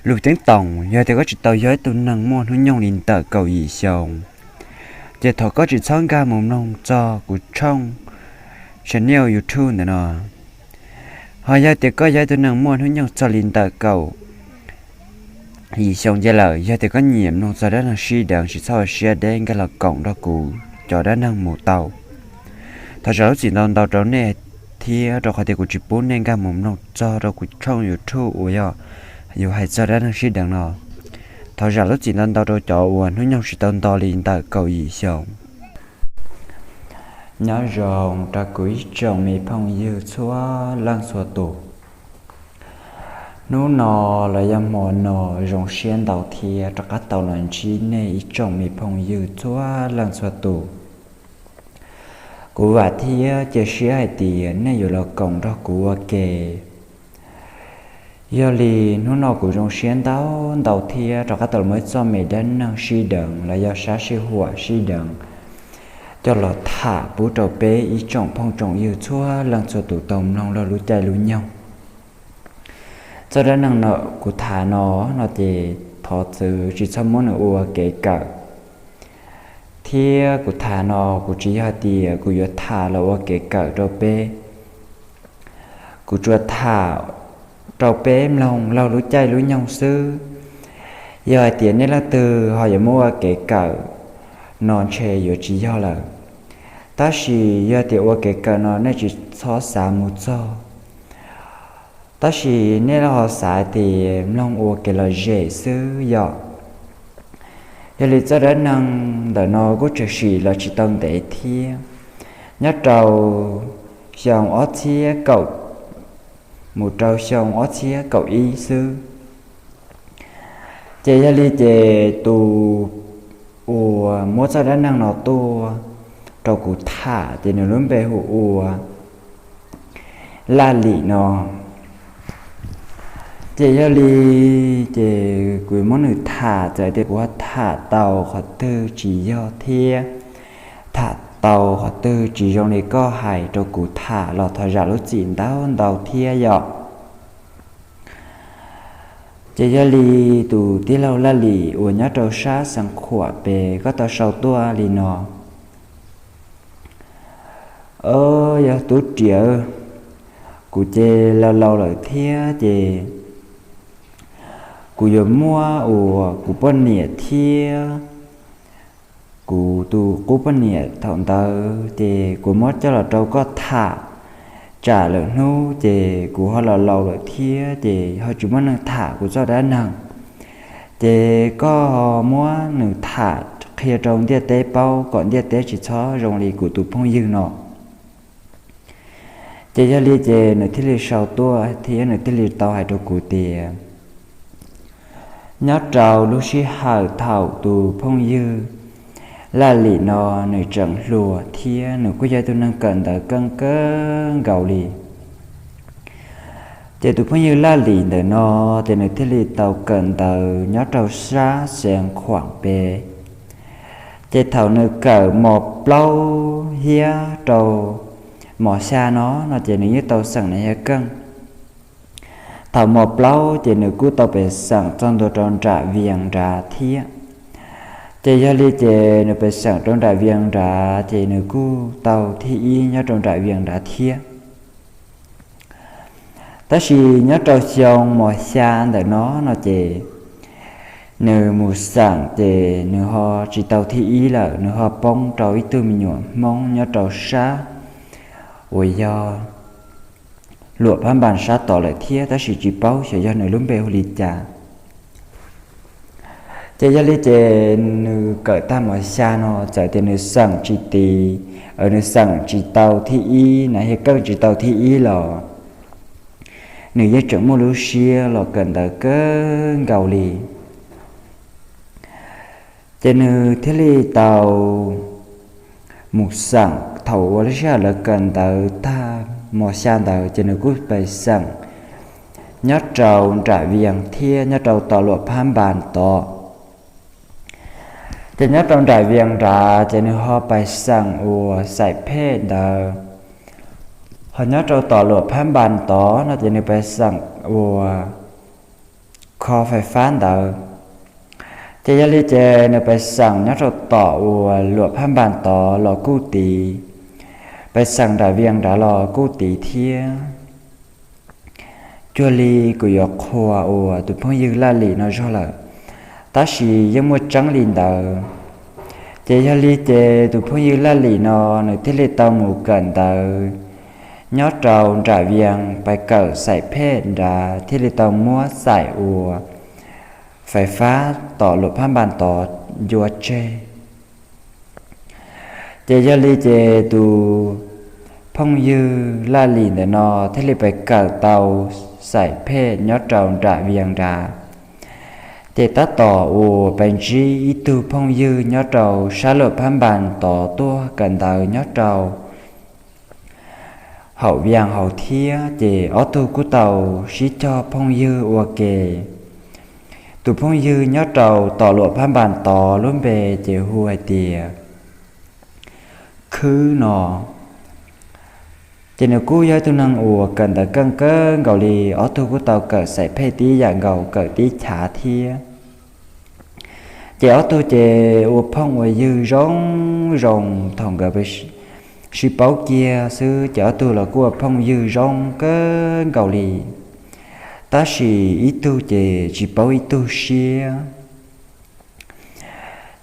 Lus teeb toom, yog tias koj tsis tau yog ib tug neeg muaj hnub nyoog li ntawm kaum yim xyoo, ces thov koj tsis txhob nkag mus mloog txog kuv tshooj channel YouTube ntawm no. Ho yog tias koj yog ib tug neeg muaj hnub nyoog txog li ntawm kaum yim xyoo ces lawm, yog tias koj nyiam mloog txog dab neeg sib deev, tsis txhob ua siab deb, nkag los koom nrog kuv cov dab neeg mus tau. Thov zam lub txim ntau ntau rau nej thiab, rau qhov tias kuv tsis pub nej nkag mus mloog txog rau kuv tshooj YouTube uas yog yus hais txog dab neeg sib deev no. Thov zam lub txim ntau ntau rau cov uas hnub nyoog tsis tau nto li ntawm kaum yim xyoo. Nyob zoo rau kuv ib tsoom me phooj ywg txhua leej txhua tus. Hnub no los yog hmo no zoo siab ntau thiab rov qab tau los ntsib nej ib tsoom me phooj ywg txhua leej txhua tus. Kuv vam thiab cia siab hais tias nej yuav los koom nrog kuv ua ke. Yog li hnub no kuv zoo siab ntau ntau thiab rov qab tau los muab ib txoj me dab neeg sib deev los yog sab sij huam sib deev coj los tham pub rau peb ib tsoom phooj tsoom ywg txhua leej txhua tus tau mloog lub caij lub nyoog. Txoj dab neeg no kuv tham no, no ces thov txwv tsis txhob muab nws ua kev kawm, thiab kuv tham no kuv tsis yog hais tias kuv yuav tham los ua kev kawm rau peb. Kuv tsuas tham rau peb mloog laug lub caij lub nyoog xwb. Yog hais tias nej leej twg ho yuav muab ua kev kawm no ntshe yuav tsis yog lawm. Tab sis yog tias ua kev kawm no nej tsis txhob xav mus txog, tab sis nej ho xav tias mloog ua kev lom zem xwb yom. Yog li txoj dab neeg ntawm no kuj tshwm sim los tsis tau ntev thiab, nyob rau xyoo ob txhiab kaum mus rau xyoo ob txhiab kaum ib xwb. Ces yog li ces tus uas muab txoj dab neeg no tuaj rau kuv tham ces nws lub npe hu ua Laj Lim no. Ces yog li ces kuv muab nws tham, txawm tias kuv ho tham tau qhov twg tsis yog thiab tham tau qhov twg tsis zoo li koj hais rau kuv tham los thov zam lub txim ntau ntau thiab yom. Ces yog li tus tij laug Laj Lim uas nyob rau sab Xeev Khuam pem koj tau sau tuaj li no. Yog tub riam, kuv ces laus laus lawm thiab ces kuv yuav muab uas kuv poj niam thiab kuv tus qub poj niam thaum ntawd ces kuv muab coj los rau koj tham, tsam lwm hnub ces kuv ho laus laus lawm thiab ces ho tsis muaj neeg tham kuv txoj dab neeg, ces koj muab nws tham qhia rau ntiaj teb paub kom ntiaj teb tsis txhob zoo li kuv tus phooj ywg no. Ces yog li ces nws thiaj li sau tuaj thiab nws thiaj li tau hais rau kuv tias, nyob rau lub sij hawm thaum tus phooj ywg Laj Lim no nws tseem hluas thiab nws kuj yog tus neeg kawm ntawv keej kawg nkaus li. Ces tus phooj ywg Laj Lim ntawm no ces nws thiaj li tau kawm ntawv nyob rau sab Xeev Khuam pem. Ces thaum nws kawm mos plaub hiab rau mos xya no, no ces nws yeej tau xeem nws yog keej. Thaum mos plaub ces nws kuj tau pem xeem txog ntua rau nram Vias nrad thiab. Ces yog li ces nws pem xeem rau nram Vias nrad ces nws kuj tau thib ib nyob rau nram Vias nrad thiab. Tab sis nyob rau xyoo mos xya ntawm no, no ces nws mus xeem ces nws ho tsis tau thib ib lawm, nws ho poob rau ib tug me nyuam Hmoob nyob rau sab uas yog Luam Phab Npas sab tod lawm thiab, tab sis tsis paub xyov yog nws lub npe hu li cas. Ces yog li ces nws kawm tag mos xya no txawm tias nws xeem tsis tiv, nws xeem tsis tau thib ib na, yog keej tsis tau thib ib los nws yeej tseem muaj lub siab los kawm ntawv kawg nkaus li. Ces nws thiaj li tau mus xeem, thaum uas lub sij hawm lawv kawm ntawv tag mos xya ntawd ces nws kuj pais xeem nyob rau nram Vias thiab nyob rau tom Luam Phab Npas tod. Ces nyob rau nram Vias nrad ces nws ho pais xeem uas xaim phej ntawd, ho nyob rau tom Luam Phab Npas tod no ces nws pais xeem uas kho fais fab ntawd. Ces yog li ces nws pais xeem nyob rau tom uas luam phab npas tod los kuj tiv, pais xeem nram vias nrad los kuj tiv thiab. Cuag li kuv yuav qhuas uas tus phooj ywg Laj Lim no zog lawm, tab sis yeej muaj tseeb li ntawd. Ces yog li ces tus phooj ywg Laj Lim no nws thiaj li tau mus kawm ntawv nyob rau nram vias, pais kawm xaim phej nrad thiaj li tau muab xaim uas fais fab tom luam phab npas tod ncua tseg. Ces yog li ces tus phooj ywg Laj Lim ntawm no thiaj li pais kawm tau xaim phej nyob rau nram vias nrad. Ces tab tom uas pais ntsib ib tug phooj ywg nyob rau sab luam phab npas tod tuaj kawm ntawv nyob rau hauv vias hauv thiab, ces ob tug kuj tau sib cog phooj ywg ua ke. Tus phooj ywg nyob rau tom luam phab npas tod lub npe ces hu hais tias Khwb no. Ces nws kuj yog ib tug neeg uas kawm ntawv keej kawg nkaus li, ob tug kuj tau kawm xaim phej tib yam nkaus, kawm tib chav thiab. Ces ob tug ces ua phooj ua ywg zoo zoo, thaum nkawd sib paub kiag xwb ces ob tug los kuj ua phooj ywg zoo kawg nkaus li, tab sis ib tug ces tsis paub ib tug siab.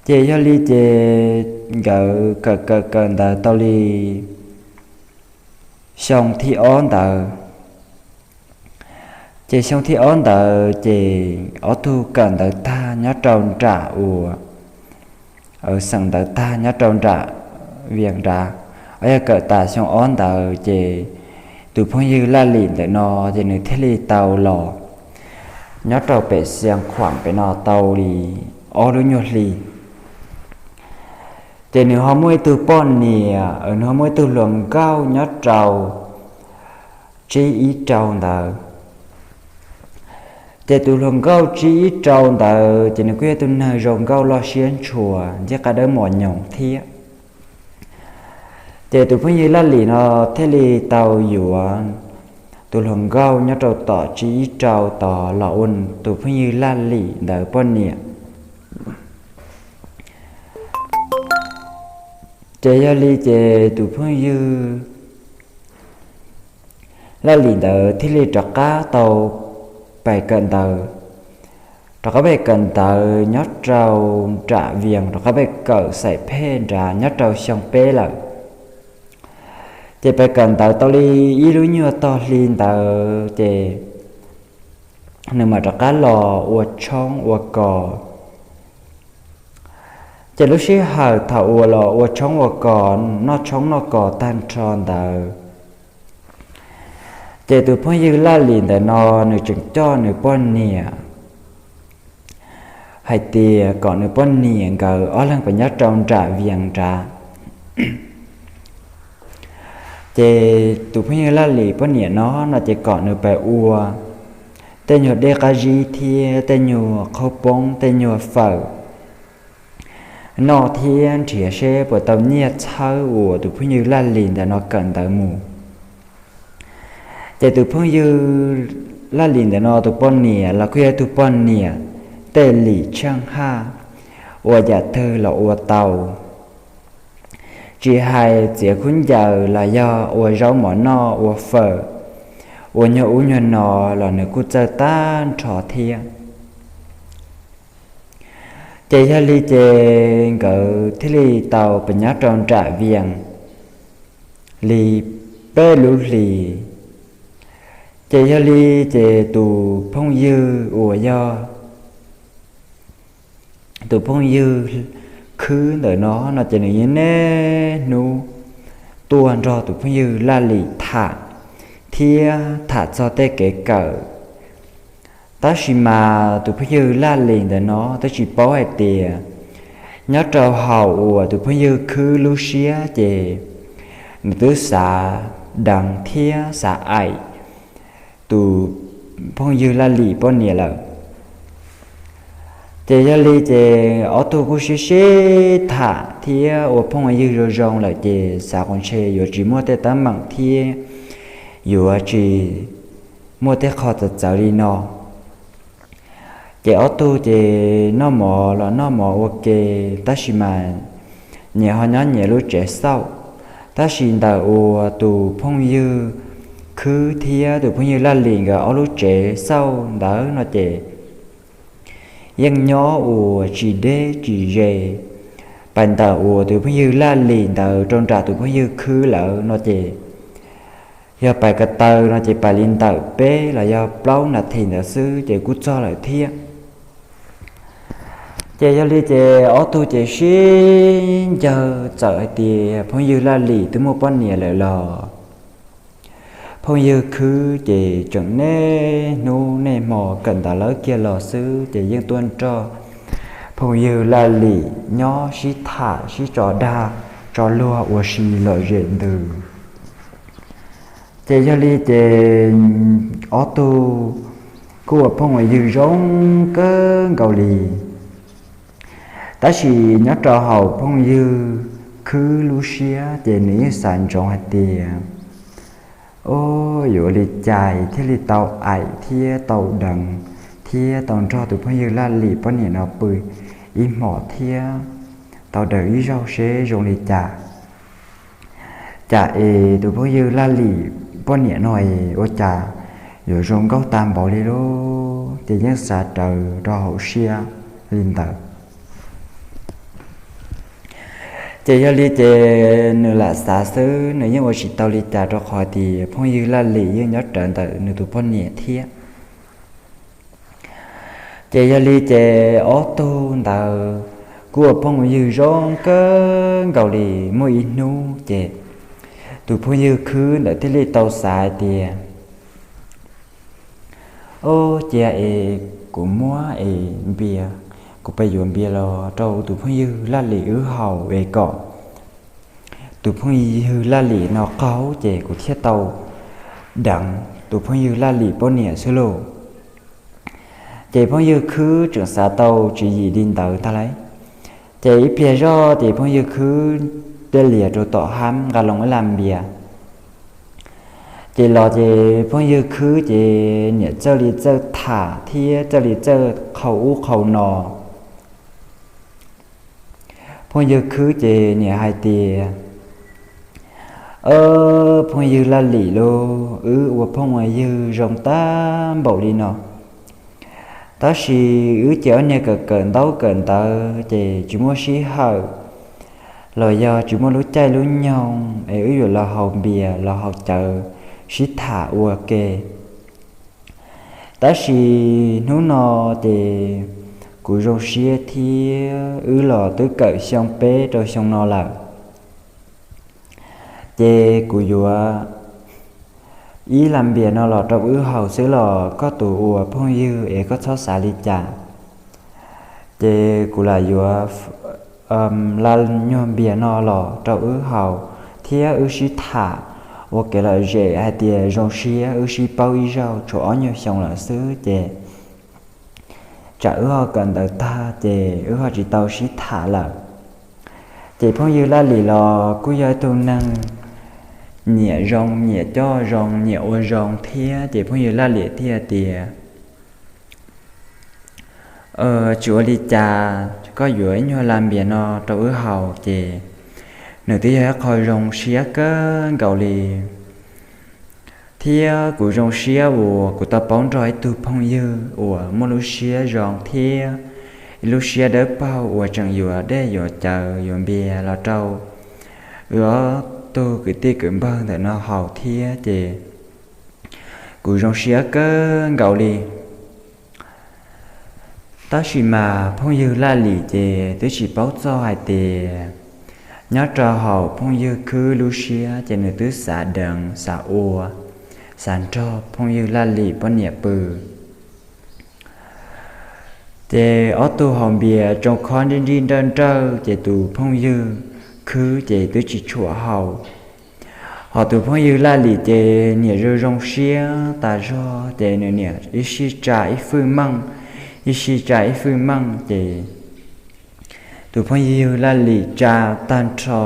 Ces yog li ces nkawd kawm kawm kawm ntawv tau li xyoo thib ob ntawd. Ces xyoo thib ob ntawd ces ob tug kawm ntawv tag nyob rau nram uas, xeem ntawv tag nyob rau nram vias nrad, o yog kawm tas xyoo ob ntawd ces tus phooj ywg Laj Lim ntawm no ces nws thiaj li tau los nyob rau pem Xias Khuam pem no tau li ob lub nyuag hli. Ces nws ho muaj ib tug poj niam, nws ho muaj ib tug hluas nkauj nyob rau tsib ib rau ntawd. Ces tus hluas nkauj tsib ib rau ntawd ces nws kuj yog tus neeg zoo nkauj loj siab ntshua, ncej qab dawb mos nyoos thiab. Ces tus phooj ywg Laj Lim no thiaj li tau yuav tus hluas nkauj nyob rau tom tsib ib rau tod los ua tus phooj ywg Laj Lim ntawd poj niam. Ces yog li ces tus phooj ywg Laj Lim ntawd thiaj li rov qab tau pais kawm ntawv, rov qab pais kawm ntawv nyob rau nram vias, rov qab pais kawm xaim phej nrad nyob rau xyoo peb lawm. Ces pais kawm ntawv tau li ib lub nyuag tog hli ntawd ces nws mam rov qab los ua tshoob ua kos. Ces lub sij hawm thaum uas los ua tshoob ua kos, noj tshoob noj kos tag nrho ntawd, ces tus phooj ywg Laj Lim ntawm no nws tseem coj nws poj niam hais tias kom nws poj niam nkawd ob leeg pes nyob rau nram vias nrad. Ces tus phooj ywg Laj Lim poj niam no no ces kom nws pes ua tej nyuag dej qab zib thiab tej nyuag qhaub poob tej nyuag fawm noj thiab nrhiav seb puas tau nyiaj txhawb uas tus phooj ywg Laj Lim ntawm no kawm ntawv mus. Ces tus phooj ywg Laj Lim ntawm no tus poj niam los kuj yog tus poj niam tej lim tsheej haj, ua yam twg los ua tau, tsis hais txiav khaub ncaws los yog ua zaub mov noj ua fawm, ua nyuag ub nyuag no los nws kuj txawj tag nrho thiab. Ces yog li ces nkawd thiaj li tau pes nyob rau nram vias li peb lub hlis. Ces yog li ces tus phooj ywg uas yog tus phooj ywg Khwb ntawm no no ces nws yeej niaj hnub tuaj nrog tus phooj ywg Laj Lim tham thiab tham txog tej kev kawm. Tab sis mas tus phooj ywg Laj Lim ntawm no twb tsis paub hais tias nyob rau hauv uas tus phooj ywg Khwb lub siab ces nws twb xav deev thiab xav aim tus phooj ywg Laj Lim poj niam lawm. Ces yog li ces ob tug kuj sib sib tham thiab ua phooj ua ywg zoo zoo lawm ces xav qhov ntshe yuav tsis muaj tej teeb meem thiab yuav tsis muaj tej qho txawv txawv li no. Ces ob tug ces noj mov los noj mov ua ke, tab sis mas nyias ho nyob nyias lub tsev xauj. Tab sis ntawm uas tus phooj ywg khwb thiab tus phooj ywg laj lim nkawd ob lub tsev xauj ntawd no ces yeej nyob uas tsis deb tsis ze. Pais ntawm uas tus phooj ywg laj lim ntawd rau nram tus phooj ywg khwb lawm no ces yog pais ko taw no ces pais li ntawm peb los yog plaub nas this ntawd xwb ces kuj txog lawm thiab. Ces yog li ces ob tug ces sib ncawg txawm hais tias phooj ywg laj lim twb muaj poj niam lawm los phooj ywg khwb ces tseem niaj hnub niaj hmo kawm ntawv lawb kiag los xwb ces yeej tuaj nrog phooj ywg laj lim nyob sib tham sib tso dag tso luag ua si lom zem ntws. Ces yog li ces ob tug kuj ua phooj ua ywg zoo kawg nkaus li. Tab sis nyob rau hauv phooj ywg khwb lub siab ces nws yeej xav ntsoov hais tias, o, yuav ua li cas thiaj li tau aim thiab tau deev thiab tau nrog tus phooj ywg laj lim poj niam no pw ib hmos thiab tau deev ib zaug seb zoo li cas. Cas es tus phooj ywg laj lim poj niam no es ua cas yuav zoo nkauj tag npaum li lauj? Ces yeej xav rawv rau hauv siab li ntawd. Ces yog li ces nws lam xav xwb, nws yeej ua tsis tau li cas rau qhov tias phooj ywg laj lim yeej nyob rawv ntawm nws tus poj niam thiab. Ces yog li ces ob tug ntawd kuj ua phooj ywg zoo kawg nkaus li. Muaj ib hnub ces tus phooj ywg khwb ntawd thiaj li tau xav hais tias, o, cia es kuv muab es npias, kuv pab yuav npias los rau tus phooj ywg laj lim wb haus es kom tus phooj ywg laj lim no qaug ces kuv thiaj tau deev tus phooj ywg laj lim poj niam xwb lauj. Ces phooj ywg khwb tseem xav tau tswv yim li ntawd tag lauj. Ces ib pliag zog ces phooj ywg khwb thiaj li rau tom hab nqa loo ib las npias. Ces los ces phooj ywg khwb ces niam txawj li txawj tham thiab txawj li txawj qhau ub qhau no. Phooj ywg khwb ces niam hais tias, o, phooj ywg laj lim lauj, wb ua phooj ua ywg zoo tag npaum li no, tab sis wb ces ob niag kawm kawm ntaub kawm ntawv ces tsis muaj sij hawm los yog tsis muaj lub caij lub nyoog es wb yuav los haus npias los haus cawv sib tham ua ke. Tab sis hnub no ces kuv zoo siab thiab wb los twb kawm xyoo peb rau xyoo no lawm. Ces kuv yuav ib las npias no los rau wb haus xwb los koj tus ua phooj ywg es koj txhob xav li cas. Ces kuv lam yuav las nyuag npias no los rau wb haus thiab wb sib tham ua kev lom zem hais tias zoo siab wb sib paub ib zaug tshuav ob nyuag xyoo lawm xwb ces tsam wb ho kawm ntawv tag ces wb ho tsis tau sib tham lawm. Ces phooj ywg laj lim los kuj yog ib tug neeg nyiam zoo, nyiam coj zoo, nyiam ua zoo thiab ces phooj ywg laj lim thiaj tias, tsis ua li cas, koj yuav ib nyuag las npias no rau wb haus ces nws twb yog ib qho zoo siab kawg nkaus li. Thiab kuv zoo siab uas kuv tau paub nrog ib tug phooj ywg uas muaj lub siab zoo thiab ib lub siab dawb paug uas tseem yuav dej yuav cawv yuav npias los rau wb ob tug kwv tij kwv npawg ntawm no haus thiab ces kuv zoo siab kawg nkaus li. Tab sis mas phooj ywg laj lim ces twb tsis paub txog hais tias nyob rau hauv phooj ywg khwb lub siab ces nws twb xav deev xav ua, xav nrog phooj ywg laj lim poj niam pw. Ces ob tug haus npias tsoo khob nrij nrij nrawj nrawj ces tus phooj ywg khwb ces twb tsis tshua haus. Ho tus phooj ywg laj lim ces niam zoo zoo siab tas zog ces nws niam ib sij tsa ib fwj meej, ib sij tsa ib fwj meej ces tus phooj ywg laj lim tsa tag nrho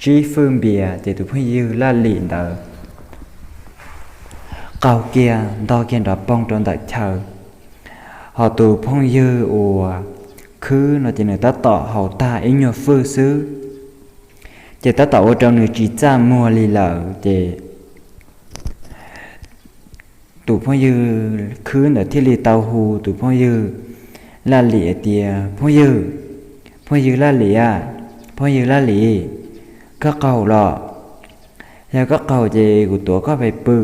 tsib fwj npias ces tus phooj ywg laj lim ntawd qaug kiag ntog kiag nrov poog rau ntawm chaw. Ho tus phooj ywg uas khwb no ces nws tab tom haus tag ib nyuag fwj xwb, ces tab tom ua rau nws tsis txaj muag li lawm. Ces tus phooj ywg khwb ntawd thiaj li tau hu tus phooj ywg Laj Lim hais tias, Phooj ywg, phooj ywg Laj Lim a, phooj ywg Laj Lim, koj qaug los? Yog koj qaug ces kuv tuav koj pes pw.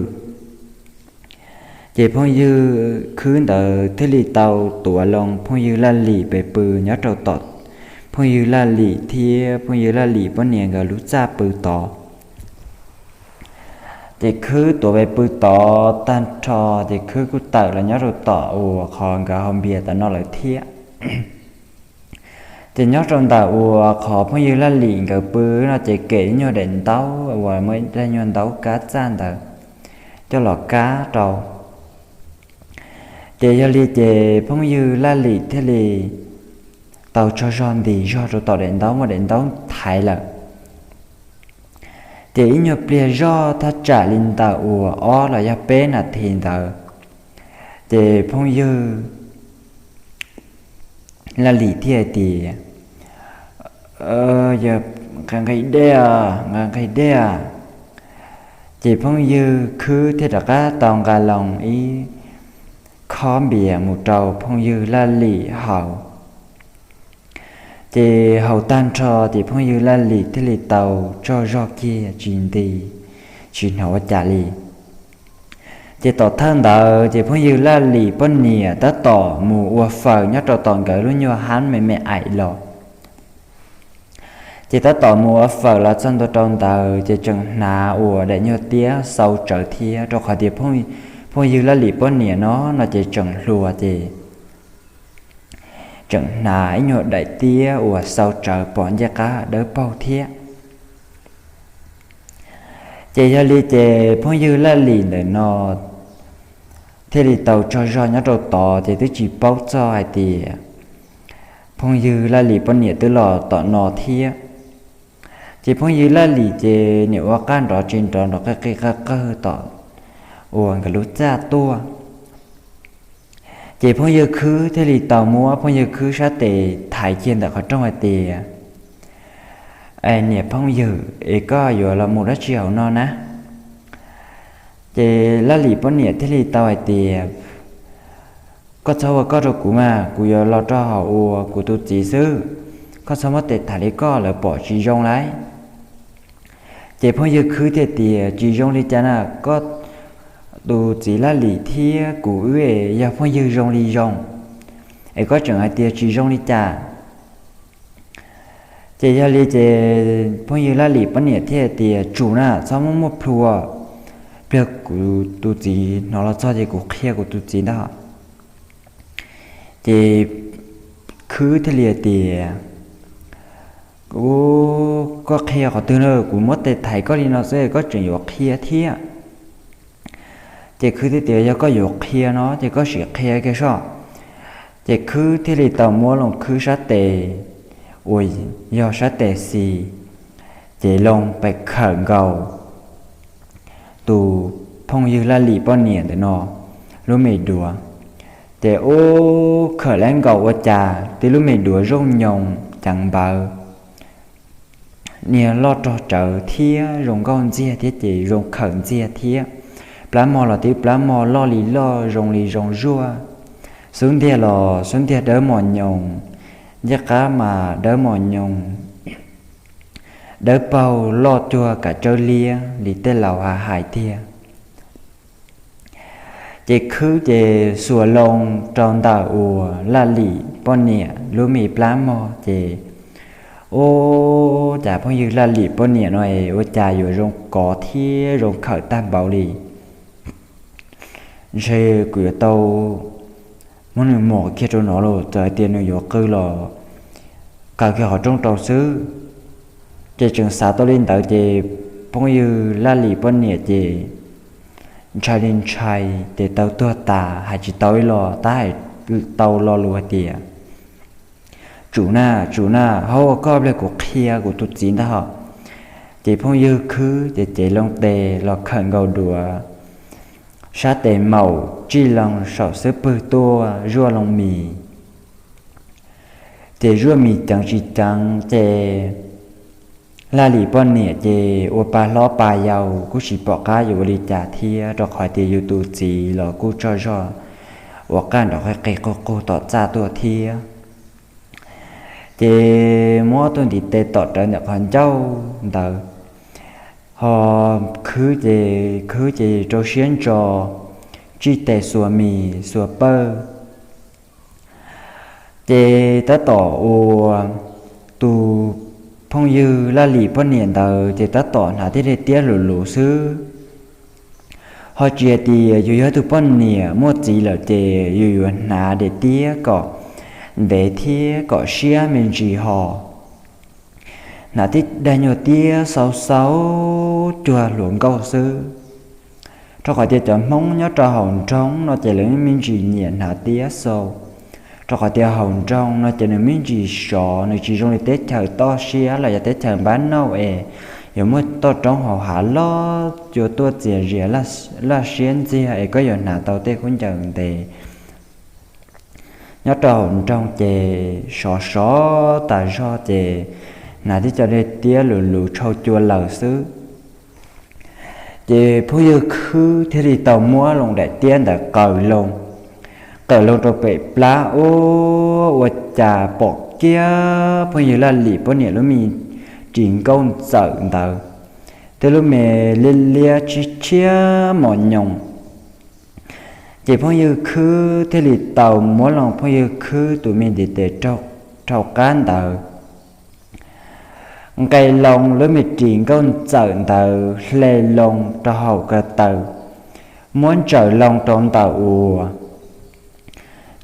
Ces phooj ywg khwb ntawd thiaj li tau tuav loo phooj ywg Laj Lim pes pw nyob rau tom phooj ywg Laj Lim thiab phooj ywg Laj Lim poj niam nkawd lub txaj pw tod. Ces khwb tuav pes pw tod tag nrho, ces khwb kuj tawm los nyob rau tom uas qhov nkawd haus npias tom no lawm thiab. Ces nyob rau ntawm uas qhov phooj ywg Laj Lim nkawd pw no ces kem ib nyuag daim ntaub uas muaj ib daim nyuag ntaub kab txaj ntawd coj los kab rau. Ces yog li ces phooj ywg Laj Lim thiaj li tau tsaug zog ntim zog rau tom daim ntaub, muab daim ntaub thaiv lawm. Ces ib nyuag pliag zog thaj tsam li ntawm uas ob los yog peb nas this ntawd, ces phooj ywg Laj Lim thiaj hais tias, Nqhis nqhis dej, nqhis nqhis dej. Ces phooj ywg khwb thiaj rov qab tau nqa loo ib khob npias mus rau phooj ywg Laj Lim haus. Ces haus tag nrho ces phooj ywg Laj Lim thiaj li tau tsaug zog kiag tsis nti, tsis hnov ua cas li. Ces tom thawj ntawd ces phooj ywg Laj Lim poj niam tab tom mus ua faws nyob rau tom nkawd lub nyuag hab me me aim los. Ces tab tom mus ua faws los txog ntua rau ntawd ces tseem hnav uas daim nyuag tiab xau tsawv thiab, rau qhov tias phooj ywg Laj Lim poj niam no no ces tseem hluas ces tseem hnav ib nyuag daim tiab uas xau tsawv pom ncej qab dawb paug thiab. Ces yog li ces phooj ywg Laj Lim ntawm no thiaj li tau tsaug zog nyob rau tod ces twb tsis paub txog hais tias phooj ywg Laj Lim poj niam twb los tom no thiab. Ces phooj ywg Laj Lim ces nim ua qaj nrov tsis nrov nrov qig qig qawg qawg tom uas nkawd lub txaj tuaj. Ces phooj ywg khwb thiaj li tau muab phooj ywg khwb sab tes thaiv kiag ntawm qhov rooj hais tias, Niam phooj ywg, es koj yuav los mus dab tsi hauv no na? Ces Laj Lim poj niam thiaj li tau hais tias, Koj txhob ua koj rau kuv mas, kuv yuav los rau hauv uas kuv tus txiv xwb. Koj txhob muab tes thaiv li koj, lawv pom tsis zoo lauj. Ces phooj ywg khwb thiaj tias, Tsis zoo li cas na, koj tus txiv Laj Lim thiab kuv wb yog phooj ywg zoo li zoo, es koj tseem hais tias tsis zoo li cas. Ces yog li ces phooj ywg Laj Lim poj niam thiaj tias, Tsum na, txhob muab muaj plhu. Pliag kuv tus txiv hnov los txog ces kuv qhia kuv tus txiv ntag. Ces khwb thiaj li tias, Koj qhia qhov twg na, kuv muab tes thaiv koj li no xwb koj tseem yuav qhia thiab? Ces khwb thiaj tias, Yog koj yuav qhia no ces koj sim qhia kiag soj. Ces khwb thiaj li tau muab loo khwb sab tes uas yog sab tes xis, ces loo pes khawm nkaus tus phooj ywg Laj Lim poj niam ntawm no lub me duav. Ces ub, khawm lawm nkaus ua cas tib lub me duav zooj nyoos ceev npawv, niag loj rog tsawv thiab zoo nkauj ntxiag thiab ces zoo khawm ntxiag thiab. Plab mog los tib plab mog loj li loj zoo li zoo zuaj. Xub ntiag los xub ntiag dawb mos nyoos, ncej qab mas dawb mos nyoos, dawb paug loj cuag kav tsawb liab li tej laus hais tiag. Ces khwb ces xuas loo rau ntawm uas Laj Lim poj niam lub me plab mog ces, ub, cas phooj ywg Laj Lim poj niam no ua cas yuav zoo kov thiab zoo khawm tag npaum li. Ntshe kuv yuav tau muab nws mom kiag rau no los txawm hais tias nws yuav qw los qaws kiag qhov rooj rau xwb. Ces tseem xav tau li ntawd ces phooj ywg Laj Lim poj niam ces ntshai li ntshai ces tau tuag tas hais tsis tau ib los tab hais tau lo lus hais tias, Tsum na, tsum na, ho ua koj pliag kuv qhia kuv tus txiv ntag ho. Ces phooj ywg khwb ces cev loo tes los khawm nkaus duav sab tes maum tsij loo saum xub pwg tuaj zuaj loo mis. Ces zuaj mis ceev tsis ceev ces Laj Lim poj niam ces ua pa hlob pa yau kuj tsis pom qab yuav ua li cas thiab, rau qhov tias yus tus txiv los kuj tsaug zog ua qaj nrov qig qig qug qug tom txaj tuaj thiab. Ces muab tus ntiv tes tom rawv ntawm qhov ncauj ntawd, ho khwb ces khwb ces rau siab ntso, tsij tes xuas mis xuas pawj. Ces tab tom uas tus phooj ywg Laj Lim poj niam ntawd ces tab tom hnav tib daim tiab luv luv xwb. Ho tsis hais tias yus yog tus poj niam muaj txiv lawm ces yus yuav hnav daim tiab kom ntev thiab kom siab me ntsis ho hnav tib daim nyuag tiab xau xau cuag hluas nkauj xwb. Rau qhov tias cov Hmoob nyob rau hauv nroog no ces lawv me ntsis nyiam hnav tiab xau, rau qhov tias hauv nroog no ces nws me ntsis sov, nws tsis zoo li teb chaws toj siab los yog teb chaws npab nauj es yuav muaj toj roob hauv hav loj cua tuaj txias zias laj siab ntxiag es koj yuav hnav tau tej khaub ncaws ntev. Nyob rau hauv nroog ces sov sov tas zog ces hnav tib co daim tiab luv luv tshau cua lawm xwb. Ces phooj ywg khwb thiaj li tau muab loo daim tiab ntawd qaws loo, qaws loo rau pem plab ub, ua cas pom kiag phooj ywg Laj Lim poj niam lub me ris nkauj ntxawm ntawd, twb lub me liab liab tshiab tshiab mos nyoos. Ces phooj ywg khwb thiaj li tau muab loo phooj ywg khwb tus me ntiv tes rau qab ntawd, nqes loo lub me ris nkauj ntxawm ntawd hle loo rau hauv ko taw, muab ntsaws loo rau ntawm uas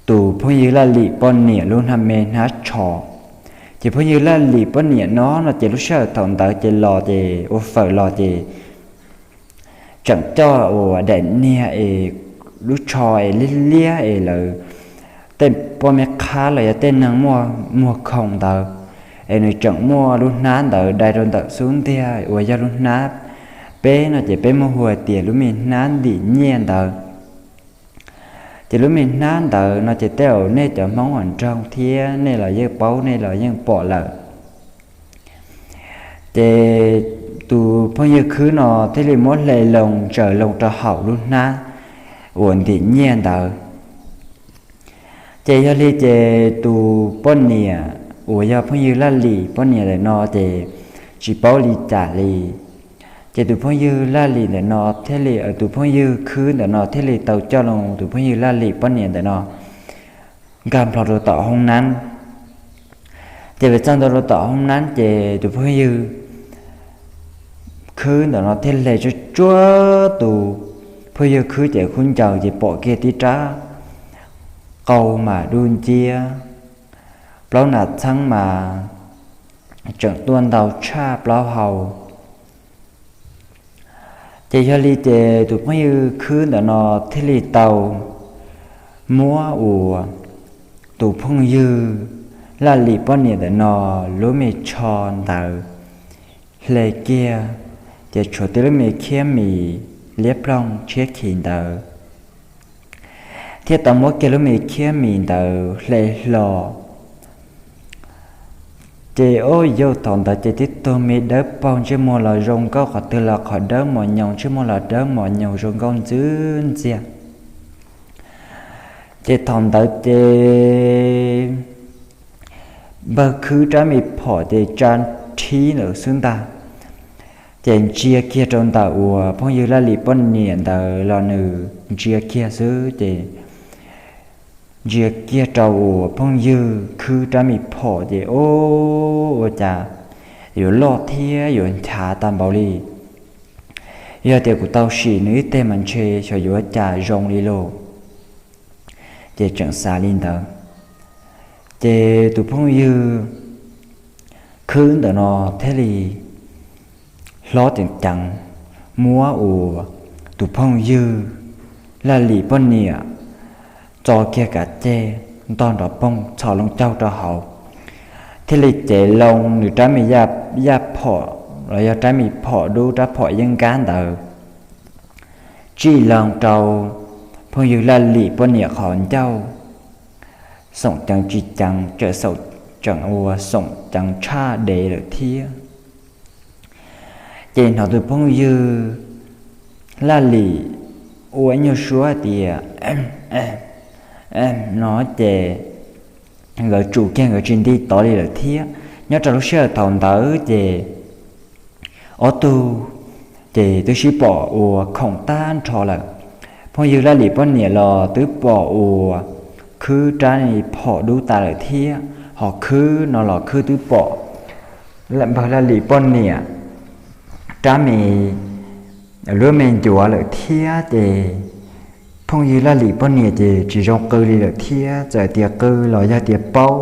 tus phooj ywg Laj Lim poj niam lub hnab me hnab tsho. Ces phooj ywg Laj Lim poj niam no no ces lub sij hawm thaum ntawd ces los ces ua fawm los ces tseem coj uas daim niag es lub tsho es liab liab es lawv tej poj me qhab los yog tej neeg muaj muag khoom ntawd, es nws tseem muaj lub hnab ntawd dai rau ntawm xub ntiag uas yog lub hnab peb no ces peb muab hu tias lub me hnab ntim nyiaj ntawd. Ces lub me hnab ntawd no ces tej zaum nej cov Hmoob hauv nroog thiab nej los yeej paub nej los yeej pom lawm. Ces tus phooj ywg khwb no thiaj li muab hle loo ntsaws loo rau hauv lub hnab uas ntim nyiaj ntawd. Ces yog li ces tus poj niam uas yog phooj ywg Laj Lim poj niam ntawm no ces tsis paub li cas li. Ces tus phooj ywg Laj Lim ntawm no thiaj li, tus phooj ywg khwb ntawm no thiaj li tau coj loo tus phooj ywg Laj Lim poj niam ntawm no nkag nplho rau tom hoob nab. Ces pes txog ntua rau tom hoob nab ces tus phooj ywg khwb ntawm no thiaj hle tsuj tsuab tus phooj ywg khwb ces khaub ncaws ces pom kiag tib rab qau mas dub nciab, plaub nas txheeb mas tseem tuaj ntau tshaj plaub hau. Ces yog li ces tus phooj ywg khwb ntawm no thiaj li tau muab uas tus phooj ywg Laj Lim poj niam ntawm no lub me tsho ntawd hle kiag, ces tshuav tib lub me khiab mis liab ploog tshiab khiv ntawd, thiaj tau muab kiag lub me khiab mis ntawd hle hlo. Ces ub, yog thaum ntawd ces tib tug me dawb paug ntsej muag los zoo nkauj, qhov twg los qhov dawb mos nyoos, ntsej muag los dawb mos nyoos zoo nkauj ntxwb ntxiag. Ces thaum ntawd ces npawg khwb rab me phom ces tsa rhib ntawd xwb ntag. Ces ntsia kiag rau ntawm uas phooj ywg Laj Lim poj niam ntawd los nws ntsia kiag xwb ces ntsia kiag rau uas phooj ywg khwb rab me phom ces ub, ua cas yuav loj thiab yuav nchav tag npaum li. Yog tias kuv tau sim nws ib teg mas ntshe xyov yuav cas zoo li lauj. Ces tseem xav li ntawd, ces tus phooj ywg khwb ntawm no thiaj li hlob ceev ceev muab uas tus phooj ywg Laj Lim poj niam txo kiag kav ceg ntog nrov poog txhos loo caug rau hauv, thiaj li cev loo nws rab me yaj phom los yog rab me phom dub, rab phom yeeb nkab ntawd tsij loo rau phooj ywg Laj Lim poj niam qhov ncauj, xoom ceev tsis ceev, tseem xoom, tseem ua xoom ceev tshaj dev lawm thiab. Ces hnov tus phooj ywg Laj Lim ua ib nyuag suab hais tias no ces nkawd tsum kiag nkawd tsis nti tod li lawm thiab. Nyob rau lub sij hawm thaum ntawd ces ob tug ces twb sib pom ua khoom tag nrho lawm. Phooj ywg Laj Lim poj niam los twb pom ua khwb rab phom dub tas lawm thiab, ho khwb no los khwb twb pom npawg Laj Lim poj niam rab me, lub me ncuav lawm thiab. Ces phooj ywg Laj Lim poj niam ces tsis zoo qw li lawm thiab, txawm hais tias qw los yog tias paub,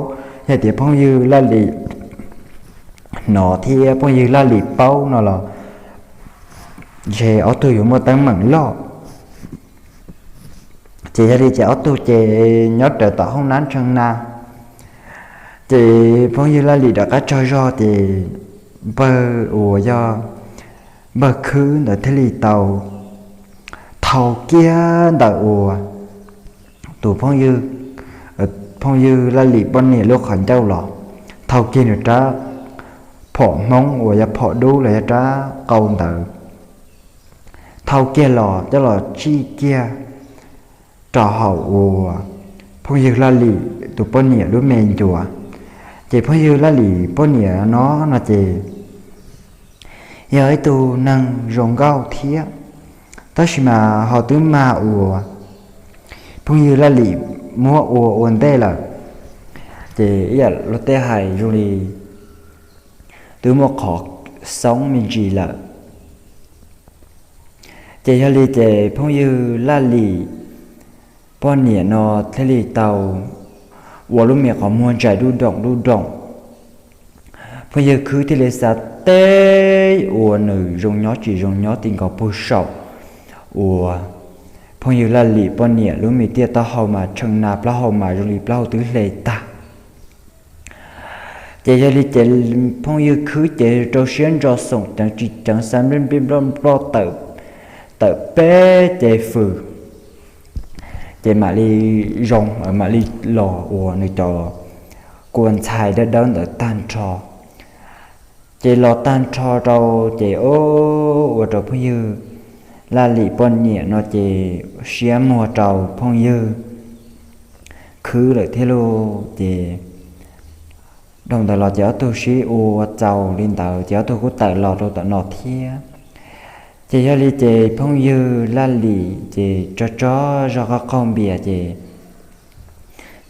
yog tias phooj ywg Laj Lim hnov thiab phooj ywg Laj Lim paub no los ntshe ob tug yuav muaj teeb meem loj. Ces yog li ces ob tug ces nyob rawv tom hoob nab tshee na. Ces phooj ywg Laj Lim rov qab tsaug zog ces npawg uas yog npawg khwb ntawd thiaj li tau thau kiag ntawm uas tus phooj ywg, phooj ywg Laj Lim poj niam lub qhov ncauj los, thau kiag nws rab phom hmoob uas yog phom dub los yog rab qau ntawd, thau kiag los coj los tsij kiag rau hauv uas phooj ywg Laj Lim tus poj niam lub me ncuav. Ces phooj ywg Laj Lim poj niam no, no ces yog ib tug neeg zoo nkauj thiab, tab sis mas ho twb mag uas phooj ywg Laj Lim muab ua ua ntej lawm. Ces ib yam luag tej hais zoo li twb muaj qhov xoob me ntsis lawm. Ces yog li ces phooj ywg Laj Lim poj niam no thiaj li tau ua lub me qhov muag ntsais dub doom dub doom. Phooj ywg khwb thiaj li xav teb uas nws zoo nyob tsis zoo nyob ti nkaus puag saum uas phooj ywg Laj Lim poj niam lub me tiaj taub hau mas tshee na, plaub hau mas zoo li plaub hau twb hle tag. Ces yog li ces phooj ywg khwb ces rau siab ntso xoom ceev tsis ceev, xa nplij nplij nploj nploj tawm peb ce fws, ces mam li zoo, mam li los ua nws cov kua ntxhais dawb dawb ntawd tag nrho. Ces los tag nrho rau ces ua rau phooj ywg Laj Lim poj niam no ces siab muag rau phooj ywg khwb lawm thiab lauj. Ces dhau ntawd los ces ob tug sib ua txaus li ntawd ces ob tug kuj tawm los rau tom no thiab. Ces yog li ces phooj ywg Laj Lim ces tso tso zog qab qaug npias ces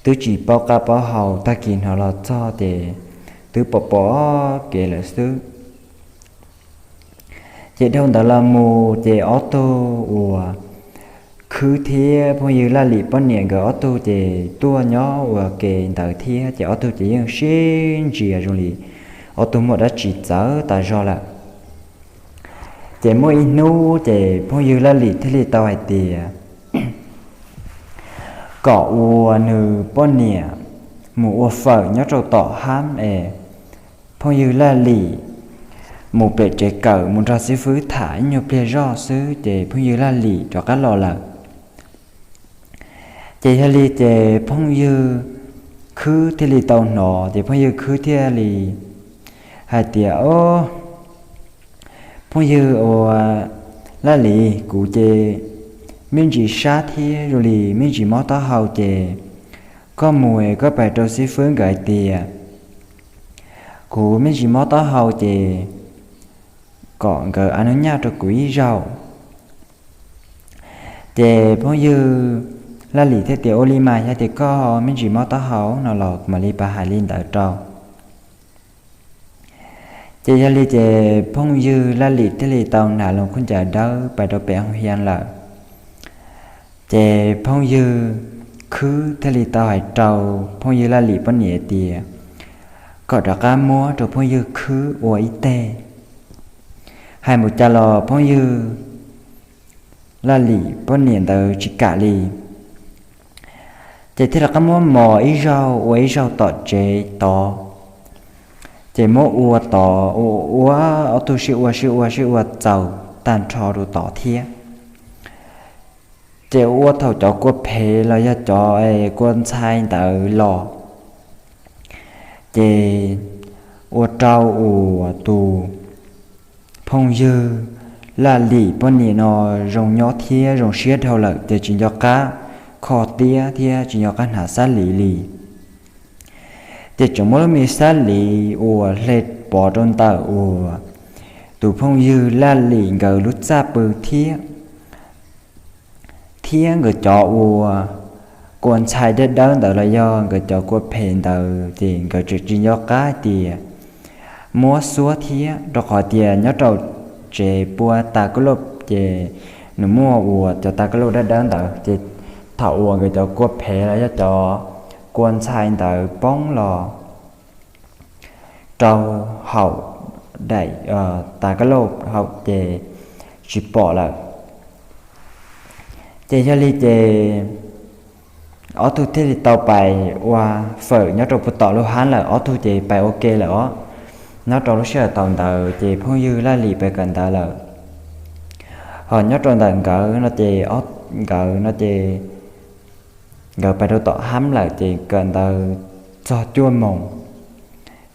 twb tsis paub qab paub hau, tag kis hnov los txog ces twb pom pom kev lawm xwb. Ces dhau ntawd los mus ces ob tug uas khwb thiab phooj ywg Laj Lim poj niam nkawd ob tug ces tuaj nyob ua ke ntawd thiab, ces ob tug ces yeej sib ntsia zoo li ob tug muaj dab tsi txawv tas zog lawm. Ces muaj ib hnub ces phooj ywg Laj Lim thiaj li tau hais tias kom uas nws poj niam mus ua fawm nyob rau tom hab es phooj ywg Laj Lim mus pem tsev kawm mus nrog xib fwb tham ib nyuag pliag zoj xwb ces phooj ywg Laj Lim rov qab los lawm. Ces yog li ces phooj ywg khwb thiaj li tau hnov ces phooj ywg khwb thiaj li hais tias, O, phooj ywg ua Laj Lim, kuv ces me ntsis sab thiab zoo li me ntsis mob taub hau ces koj mus es koj pais rau xib fwb nkawd hais tias kuv me ntsis mob taub hau ces kom nkawd a nub nyaj rau kuv ib zaug. Ces phooj ywg Laj Lim thiaj tias, Ua li mas yog tias koj me ntsis mob taub hau no los mam li pab hais li ntawd rau. Ces yog li ces phooj ywg Laj Lim thiaj li tau hnav loo khaub ncaws dawb pais rau pem hoo hias lawm. Ces phooj ywg khwb thiaj li tau hais rau phooj ywg Laj Lim poj niam tias kom rov qab muab rau phooj ywg khwb ua ib teg. Hais mus cas los phooj ywg Laj Lim poj niam ntawd tsis kam li. Ces thiaj rov qab muab mos ib zaug ua ib zaug tom tsev tod. Ces muab ua tod ua ua, ob tug sib ua sib ua sib ua txaus tag nrho rau tod thiab. Ces ua thaum cov kua phem los yog cov kua ntxhai ntawd los, ces ua rau uas tus phooj ywg Laj Lim poj niam no zoo nyob thiab zoo siab dhau lawm, ces tsis nco qab kho tiab thiab tsis nco qab hnav xab lim li. Ces tseem muab lub me xab lim uas hle pov rau ntawm uas tus phooj ywg Laj Lim nkawd lub txaj pw thiab, thiab nkawd cov uas kua ntxhai dawb dawb ntawd los yog nkawd cov kua phem ntawd, ces nkawd tseem tsis nco qab tias muab xuab thiab, rau qhov tias nyob rau tsev pua tas kab lauj, ces nws muaj uas cov tas kab lauj dawb dawb ntawd, ces thaum uas nkawd cov kua phem los yog cov kua ntxhai ntawd poob los rau hauv daim tas kab lauj hauv ces tsis pom lawm. Ces yog li ces ob tug thiaj li tau pais ua fawm nyob rau puag tom lub hab lawm, ob tug ces pais ua ke lawm os. Nyob rau lub sij hawm thaum ntawd ces phooj ywg Laj Lim pais kawm ntawv lawm. Ho nyob rau ntawm nkawd no ces, nkawd no ces nkawd pais rau tom hab lawm ces kawm ntawv txog cuaj moos,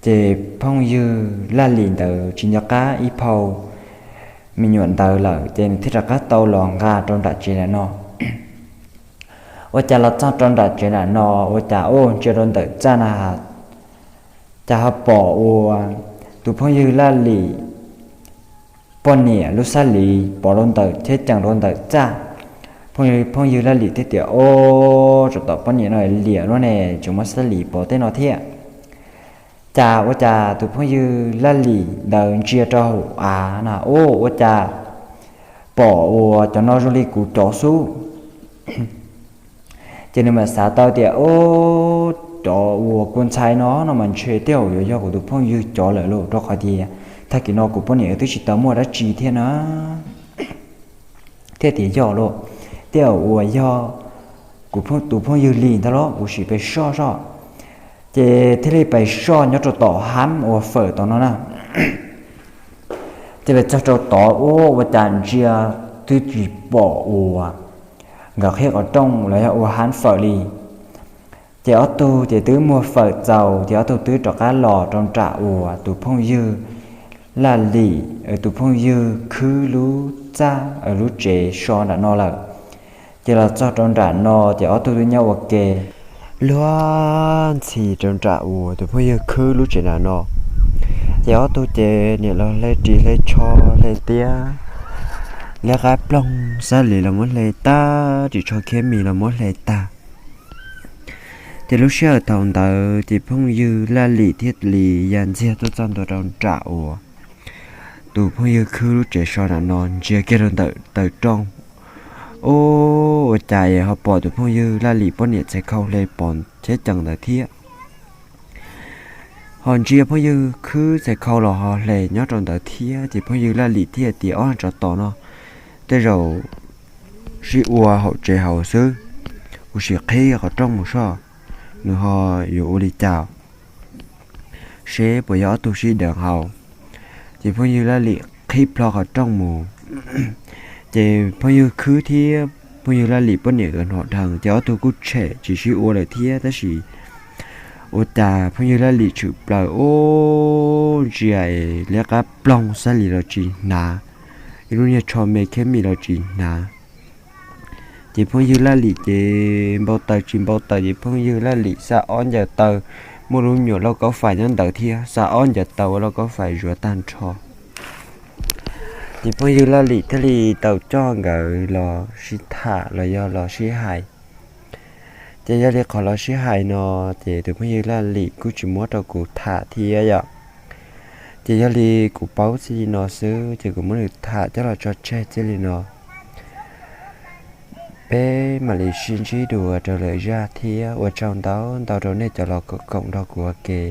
ces phooj ywg Laj Lim ntawd tsis nco qab ib phau me nyuam ntawd lawm, ces nws thiaj rov qab tau los nqa rau nram tsev lam no. Ua cas los txog rau nram tsev lam no, ua cas ua ntsia rau ntawm txaj na, cas ho pom uas tus phooj ywg Laj Lim poj niam lub xab lim pov rau ntawm thiab ceem rau ntawm txaj. Phooj ywg Laj Lim thiaj tias, Ob, tsov tom poj niam no liam luaj ne, tseem muab xab lim pov tej no thiab. Cas ua cas tus phooj ywg Laj Lim ntawd ntsia rau hauv av na, ua cas pom uas cov no zoo li kuv cov xwb. Ces nws mam xav tau tias, Ob, cov uas kua ntxhai no no mas ntshe tej zaum yuav yog kuv tus phooj ywg cov lawm lauj, rau qhov tias tag kis no kuv poj niam twb tsis tau muaj dab tsi thiab na. Thiaj tias yog lauj, tej zaum uas yog kuv tus phooj ywg li ntag los, kuv sim pais soj soj. Ces thiaj li pais soj nyob rau tom hab ua fawm tom no na. Ces pais txog rau tod, ua cas ntsia twb tsis pom uas nkawd qhib qhov rooj los yog ua hab fawm li. Ces ob tug ces twb muag fawm txaus, ces ob tug twb rov qab los rau nram uas tus phooj ywg Laj Lim, tus phooj ywg Khwb lub txaj, lub tsev so nram no lawm. Ces los txog rau nram no ces ob tug twb nyob ua ke luag ntxhi rau nram uas tus phooj ywg Khwb lub tsev nram no. Ces ob tug ces niam los hle ris hle tsho hle tiab, liab qab ploog, xab lim los muab hle tag, ris tsho khiab mis los muab hle tag. Ces lub sij hawm thaum ntawd ces phooj ywg Laj Lim thiaj li ya ntxiag tuaj txog ntua rau nram uas tus phooj ywg Khwb lub tsev so nram no, ntsia kiag rau ntawm taw rooj. Ua cas ho pom tus phooj ywg Laj Lim poj niam txhais khau hle pov thiab ceem ntawd thiab. Ho ntsia phooj ywg Khwb txhais khau los ho hle nyob rau ntawd thiab, ces phooj ywg Laj Lim thiaj tias, Ob, tsov tom no tej zaum sib ua hauv tsev hauv xwb, kuv sim qhib qhov rooj mus soj, nws ho yuav ua li cas, seb puas yog ob tug sib deev hauv. Ces phooj ywg Laj Lim qhib plho qhov rooj mus, ces phooj ywg Khwb thiab phooj ywg Laj Lim poj niam nkawd hnov dheev, ces ob tug kuj tshem tsis sib ua lawm thiab, tab sis ua cas phooj ywg Laj Lim tshwm plaws, ua ntsia es liab qab ploog, xab lim los tsis hnav, ib lub niag tsho me khiab mis los tsis hnav. Ces phooj ywg Laj Lim ces npau taws tsis npau taws, ces phooj ywg Laj Lim xa ob ncaws taw, muaj lub nyuam lauj kaub fais nyob ntawd thiab, xa ob ncaws taw ua lauj kaub fais zuav tag nrho. Ces phooj ywg Laj Lim thiaj li tau coj nkawd los sib tham los yog los sib hais. Ces yog li qhov los sib hais no, ces tus phooj ywg Laj Lim kuj tsis muab rau kuv tham thiab yom. Ces yog li kuv paub txij li no xwb, ces kuv muab nws tham coj los tso tseg txij li no. Peb mam li sib ntsib dua rau lwm zaj thiab, ua tsaug ntau ntau rau nej cov los koom nrog kuv ua ke.